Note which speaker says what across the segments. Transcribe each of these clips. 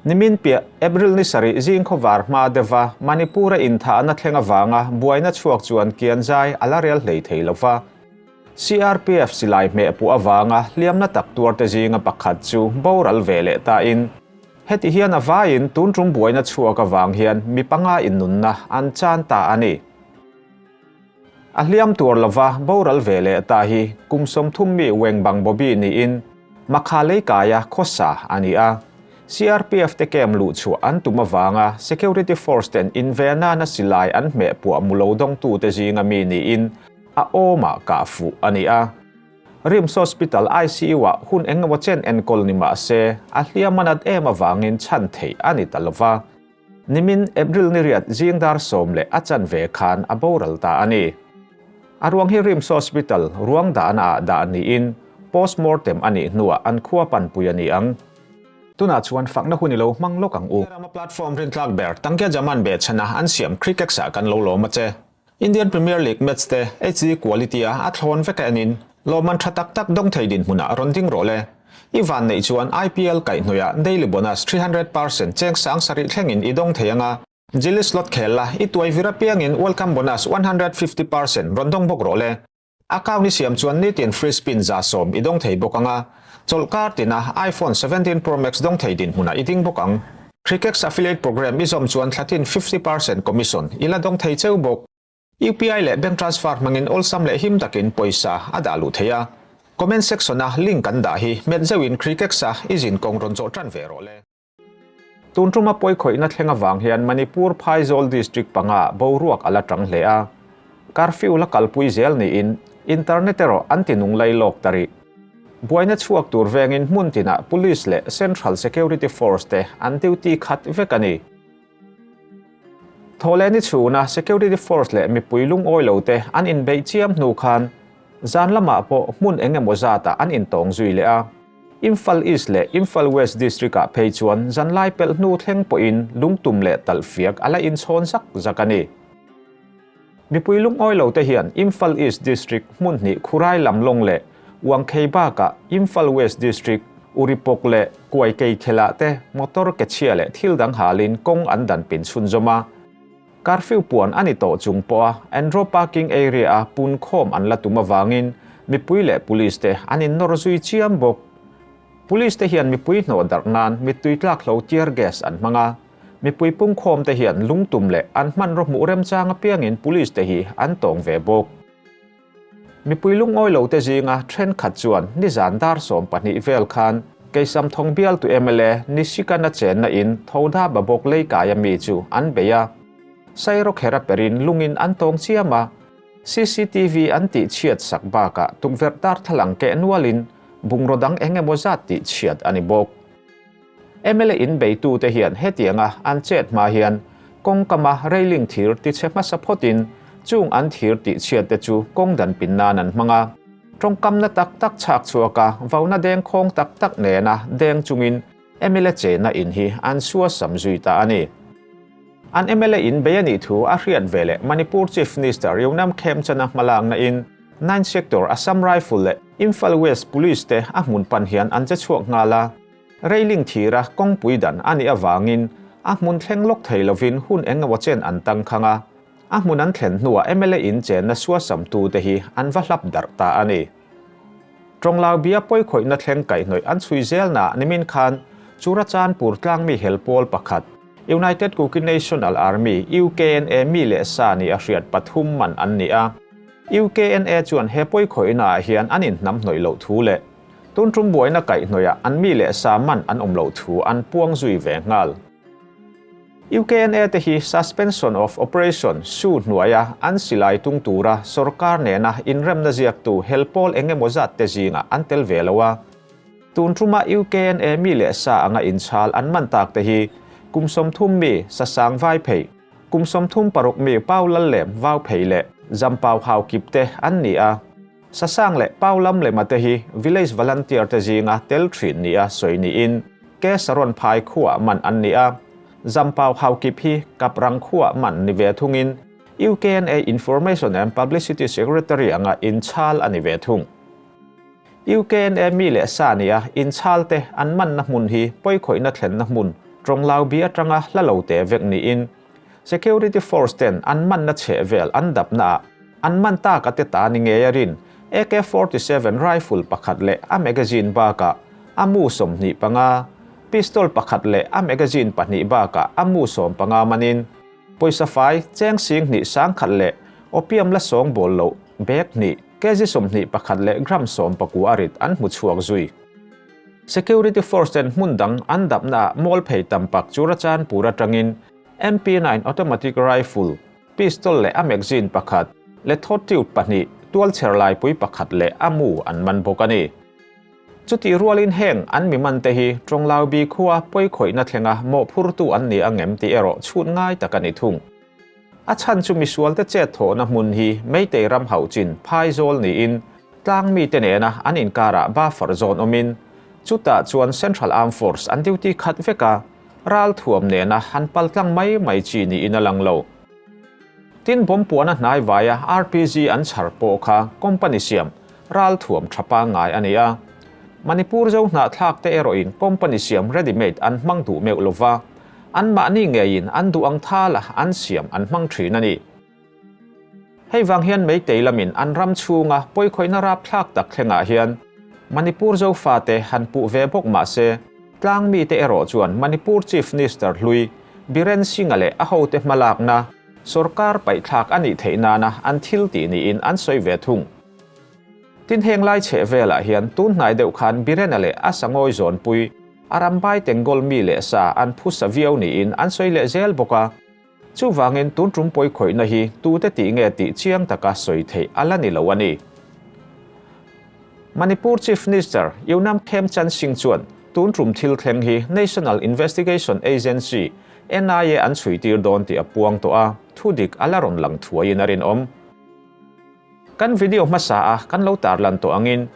Speaker 1: Nimin piah April ni sarih zing khawvar hma deuha Manipur-a inthahna thleng avanga buaina chhuak chuan kianzai a la rel hlei thei lo va. CRPF silai hmeh puh avanga hliamna tak tuarte zinga pakhat chu boral ve leh tain, heti hian a vaiin tun tum buaina chhuak avang hian mi panga innunna an chan ta a ni. A hliam tuar lova boral ve leh ta hi kum 30 mi Wengbang Bobby niin Makha leikaia khawsa a ni a. CRPF te camp luh chhuah an tum avanga security force ten invenana silai an hmeh puah mu lo dawngtute zinga mi niin a awmah kah fuh a ni a. RIMS Hospital ICU-ah hun engemaw chen enkawl ni mah se a hliam a nat em avangin chhan theih a ni ta lova. Nimin April ni riat zing dar sawm leh a chanve khan a boral ta a ni. A ruang hi RIMS Hospital ruang dahna ah dah niin post-mortem a nih hnuah an khua panpui a ni ang. Tunah chuan fakna hun i lo hmang lawk ang u. Rama platform rintlak ber Tangkia Jaman behchhana an siam Crickex ah kan lo lawm a che. Indian Premier League match te HD quality a a thlawn vek a enin lawmman tha tak tak dawng thei dinhmunah rawn ding rawh le. I van neih chuan IPL kaihhnawihah daily bonus 300% cheng sang sarih thlengin i dawng thei anga, Jilly slot khel la i tuai vir apiangin welcome bonus 150% rawn dawng bawk rawh le. Account i siam chuan nitin free spin 110 i dawng thei bawk anga, chawlhkar tina iPhone 17 Pro Max dawng thei dinhmunah i ding bawk ang. Crickex affiliate program i zawm chuan thlatin 50% commission i la dawng thei cheu bawk. UPI leh bank transfer hmangin awlsam leh him takin pawisa a dah luh thei a. Comment section-a link kan dah hi hmet zeuhin Crickex-a i zin kawng rawn zawh tan ve rawh le. Tun tuma pawikhawihna thleng avang hian Manipur Phaizawl District panga boruak a la tang hle a. Curfew la kalpui zel niin internet erawh an ti nung lai lawk ta rih. Buaina chhuak tur vengin hmun tinah Police leh Central Security Force te an duty khat vek a ni. Thawhlehni chhuna Security Force leh mipui lungawi lo te an inbeih chiam hnu khan zan lamah pawh hmun eng emaw zatah an intawng zui leh a. Imphal East leh Imphal West District-ah phei chuan zanlai pelh hnu thleng pawhin lungtum leh talhfiak a la inchhawn zak zak a ni. Mipui lungawi lote hian Imphal East District hmun hnih Khurai lam lawng leh Uangkhei bakah Imphal West District Uripok leh Kuaikeikhelah te motor ke chhia leh thil dang halin kawng an dan pin chhunzawm a. Curfew puan a ni tawh chung pawha Andro Parking area-a pun khawm an la tum avangin mipui leh police te an innawr zui chiam bawk. Police te hian mipui hnawh darh nan mittui tlak hlo tear gas an hmang a, mipui pungkhawm te hian lungtum leh an hmanraw hmuh remchang apiangin police te hi an tawng ve bawk. Mipui lungawi lo te zinga thenkhat chuan nizan dar 12 vel khan Keisam thawng bialtu mla Nishikana chenna in Thoda Babawk leikaia mi chu an bei a. Sairawkher a perin lungin an tawng chiam a, CCTV an tih chhiat sak bakah tukverh darthlalang keh nualin bungraw dang eng emaw zat tih chhiat a ni bawk. Mla in beitute hian hetianga an chet hma hian kawngkama railing thir tichhe hmasa phawtin chung an thir tih chhiat te chu kawng dan pin nan an hmang a. Tawngkamna tak tak chhak chhuak a, vauna deng khawng tak tak nena deng chungin mla chena in hi an suasam zui ta a ni. An mla in bei a nih thu a hriat ve leh Manipur Chief Minister Yonam Khemchana hmalakna in Nine Sector Assam Rifle leh Imphal West Police te a hmun pan hian an che chhuak nghal a. Railing thira kawngpui dan a nih avangin a hmun thleng lawk thei lovin hun eng emaw chen an tangkhang a, a hmun an thlen hnuah mla in chenna suasamtute hi an va hlap darh ta a ni. Tawnglau bia pawikhawihna thleng kaihhnawih an chhui zelnaah nimin khan Churachandpur tlangmi hel pawl pakhat, United Kuki National Army, UKNA, mi leh sa ni a hriat pathum man an ni a. UKNA chuan he pawikhawihnaah hian an inhnamhnawih loh thu leh Tun tum buaina kaihhnawihah an mi leh sa man an awm loh thu an puang zui ve nghal. UKNA te hi Suspension of Operation, su, hnuaia an silai tung tura sorkar nena inremna ziaktu hel pawl eng emaw zat te zingah an tel ve lo a. Tun tuma UKNA mi leh sa anga inchhal an man tak te hi kum 30 mi Sasang Vai Phei, kum 36 mi Pau Lallem Vau Phei leh Zampau Hau Kip te an ni a. Sasang leh Pau lam lema te hi Village Volunteer te zinga tel thin nia sawi niin Ke Saron phai khuah man an ni a. Zampau Haukip hi Kaprang khuah man ni ve thungin UKNA Information and Publicity Secretary anga inchhal a ni ve thung. UKNA mi leh sa nia inchhal te an manna hmun hi pawikhawihna thlenna hmun. Tawnglau bi atanga hla lo te vek niin Security force ten an manna chhehvel an dapnaah an man tak a te ta ni ngei a rin AK 47 rifle pakhat leh a magazine bakah a mu 25, pistol pakhat leh a magazine pahnih bakah a mu 15 manin pawisa fai cheng 2000 sangkhat leh opium la sawngbawl loh bag hnih kg 21 leh gram 19 a rit an hmu chhuak zui. Security force ten hmun dang an dapnaah mual phei tam pak Churachandpur atangin MP9 automatic rifle, pistol leh a magazine pakhat, leh thawt tube pahnih, tualchher laipui pakhat leh a mu an man bawk a ni. Chutih rualin heng an mi man te hi Tawnglau-bi khua pawikhawihna thlenga mawhphurtu an ni angem tih erawh chhut ngai tak a ni thung. A chhan chu misualte chet thawhna hmun hi Meitei ram hauh chin phaizawl niin tlang mite nena an inkarah buffer zone awmin chutah chuan Central Armed Force an duty khat vek a, ral thuam nena han pal tlang mai mai chi niin a lang lo. Tin bomb puana hnai vaia RPG an chhar pawh kha company siam ral thuam tha pangngai a ni a. Manipur zo hnahthlak te erawhin company siam ready made an hmang duh meuh lova, Anmahni ngeiin an duh ang thala an siam an hmang thin a ni. Hei vang hian Meitei lamin an ram chhunga pawikhawihna rapthlak tak thlengah hian Manipur Zofate han puh ve bawk mah se, tlang mite erawh chuan Manipur Chief Minister hlui Biren Singh-a leh a hote hmalakna sorkar paihthlak a nih theih nana an thil tih niin an sawi ve thung. Tin heng lai chheh velah hian tun hnai deuh khan Birena leh a sangawi zawnpui Arambai Tengol mi leh sa an phusa viau niin an sawi leh zel bawk a. Chuvangin tun tum pawikhawihna hi tute tih nge tih chiang taka sawi theih a la ni lo a ni. Manipur Chief Minister Yunam Khemchand Singh chuan tun tum thil thleng hi National Investigation Agency, NIA, an chhuitir dawn tih a puang tawh a, thudik a la rawn lang thuaiin a rinawm. Kan video hmasa a kan lo tarlan tawh angin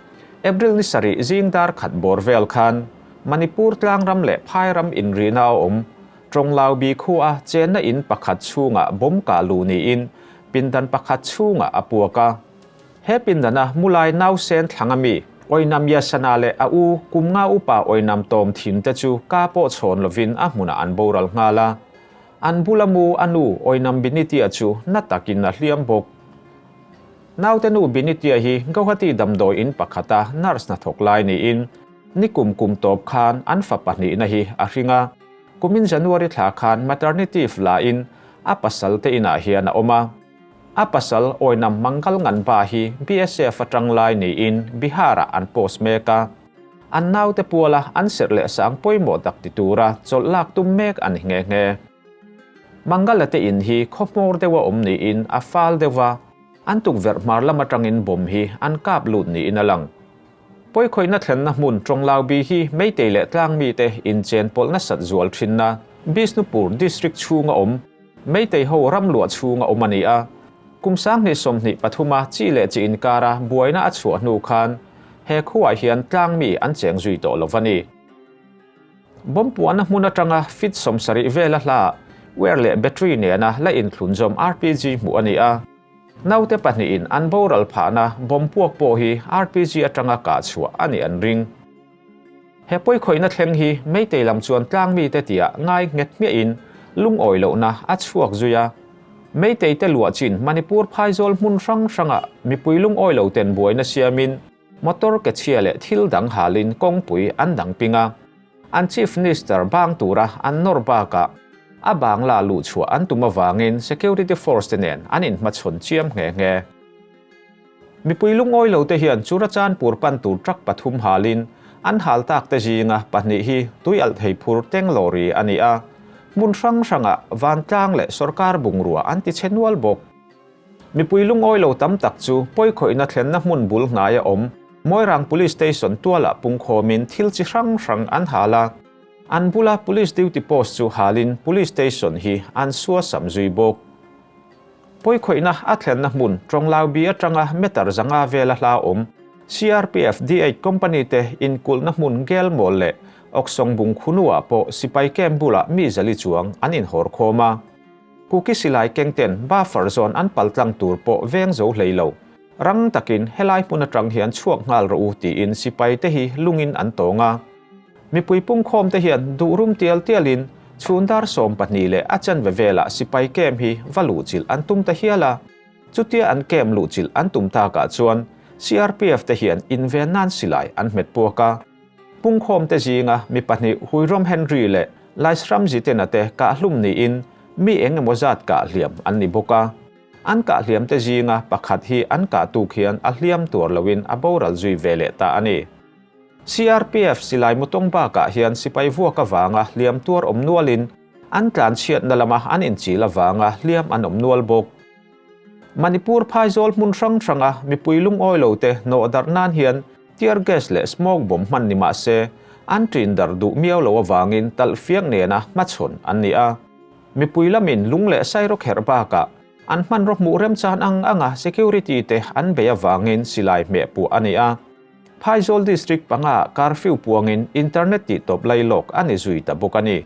Speaker 1: April ni sarih zing dar khat bawr vel khan Manipur tlangram leh phai ram inrihna a awm Tawnglau-bi khua chenna in pakhat chhungah bomb kah luh niin pindan pakhat chhungah a puak a. He pindana mulai nausen thlang ami Oinam Yasana leh a u kum nga upa Oinam tawm thin te chu ka pawh chhawn lovin a hmunah an boral nghal a. An bula mu a nu Oinam Binitia chu na takin a hliam bawk. Naute nu Binitia hi Guwahati damdawi in pakhata nurse hnathawk lai niin nikum kum tawp khan an fa pahnihna hi a hring a. Kumin January thla khan maternity la in a pasal te inah hian a awm a. A pasal Oinam Mangal Nganba hi BSF atang lai niin Bihar-ah an post mek a. An naute puala an serh leh sang pawimawh tak ti tura chawlh lak tum mek a ni nghe nghe. Mangala te in hi khaw hmawr deuha awm niin a fal deuh va, an tukverh hmar lam atangin bomb hi an kap lut niin a lang. Pawikhawihna thlenna hmun Tawnglau-bi hi Meitei leh Tlangmite inchen pawlh nasat zual thinna Bishnupur District chhunga awm Meitei ho ram luah chhunga awm a ni a. Kum 2023 a chi leh chi inkara buaina a chhuah hnu khan he khuaah hian tlangmi an cheng zui tawh lo va ni. Bomb puahna hmun atanga feet 70 vela hla wire leh battery nena la inthlun zawm RPG hmuh a ni a. Naute pahnihin an boral phahna bomb puak pawh hi RPG atanga kah chhuah a nih an ring. He pawikhawihna thleng hi Meitei lam chuan tlangmite tia ngai nghet hmiahin lungawi lohna a chhuak zui a. Meitei te luah chin Manipur phaizawl hmun hrang hrangah mipui lungawi lo ten buaina siamin motor ke chhia leh thil dang halin kawngpui an dang ping a. An Chief Minister bang tura an nawr bakah a bangla luhchhuah an tum avangin security force te nen an inhmachhawn chiam nghe nghe. Mipui lungawi lo te hian Churachandpur pan tur truck pathum halin an hal tak te zinga pahnih hi tui alh thei phur teng lorry a ni a, hmun hrang hrangah vantlang leh sorkar bungrua an ti chhe nual bawk. Mipui lungawi lo tam tak chu pawikhawihna thlenna hmun bul hnaia awm Moirang Police Station tualah pungkhawmin thil chi hrang hrang an hal a, an bula Police duty post chu halin Police Station hi an suasam zui bawk. Pawikhawihna a thlenna hmun Tawnglau-bi atanga meter 500 vela hla awm CRPF D8 Company te inkulhna hmun Gelmawl leh Awksawng Bungkhunu-ah pawh sipai camp bulah mi zali chuang an inhawr khawm a. Kuki silai keng ten buffer zone an paltlang tur pawh veng zo hlei lo. Rang takin helai hmun atang hian chhuak nghal rawh u tiin sipai te hi lungin an tawng a. Mipui pungkhawm te hian duh rum tial tialin. Chhun dar 12 leh a chanve velah sipai camp hi va luhchilh an tum ta hial a. Chutia an camp luhchilh an tum takah chuan CRPF te hian inven nan silai an hmet puak a. Pungkhawm te zinga mi pahnih Huirom Henry leh Laisram Jitena te kahhlum niin mi eng emaw zat kahhliam an ni bawk a. An kahhliam te zinga pakhat hi an kah tuk hian a hliam tuar loin a boral zui ve leh ta a ni. CRPF silai mutawng bakah hian sipai vuak avanga hliam tuar awm nualin an tlanchhiatna lama an inchil avanga hliam an awm nual bawk. Manipur phaizawl hmun hrang hranga mipui lungawi lo te hnawh darh nan hian tear gas leh smoke bomb hman ni mah se an ṭin darh duh miau lo avangin talh fiak nena hmachhawn an ni a. Mipui lamin lung leh sairawkherh bakah an hmanraw hmuh remchan ang anga security te an bei avangin silai hmeh puah a ni a. Phaizawl District panga curfew puangin internet tihtawp lailawk a ni zui ta bawk a ni.